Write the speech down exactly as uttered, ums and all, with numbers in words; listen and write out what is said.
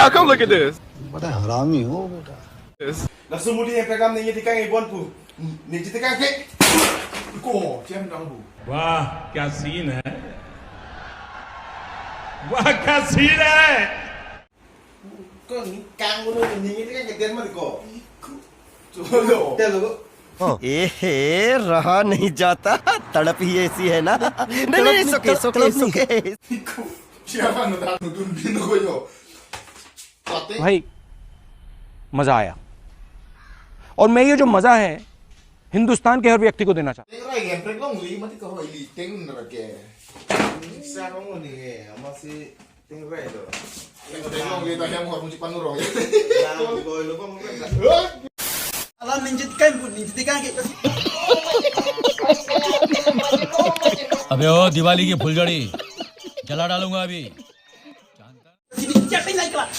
How come look at this? बड़ा हरामी हो बेटा। This. Laso muli yang pekam ningje tekang ibon pu. Ningje tekang ke. Ko, cem dang bu. वाह, क्या सीन है। वाह, क्या सीन है। Ko ni kang ulo ni ni ni ke den mari ko. Cholo. Telo. ए हे, रहा नहीं जाता, तड़प ही ऐसी है ना। नहीं, नहीं, नहीं, it's okay, it's okay, it's okay। Siapa nonton nonton bino ko yo. Pate. भाई, मजा आया। और मैं ये जो मजा है, हिंदुस्तान के हर व्यक्ति को देना चाहता हूँ। Tengrai game prek long li mati ko hoi li teng na ke. Sa ko ni ke, ama si tengrai do. Teng long li ta hem hor muji panu ro. Yang ko lo ko. Alam ninjit kan bu ninjit kan ke. अबे ओ दिवाली की फुलझड़ी जला डालूंगा अभी। Sini, siapa yang naik kelas?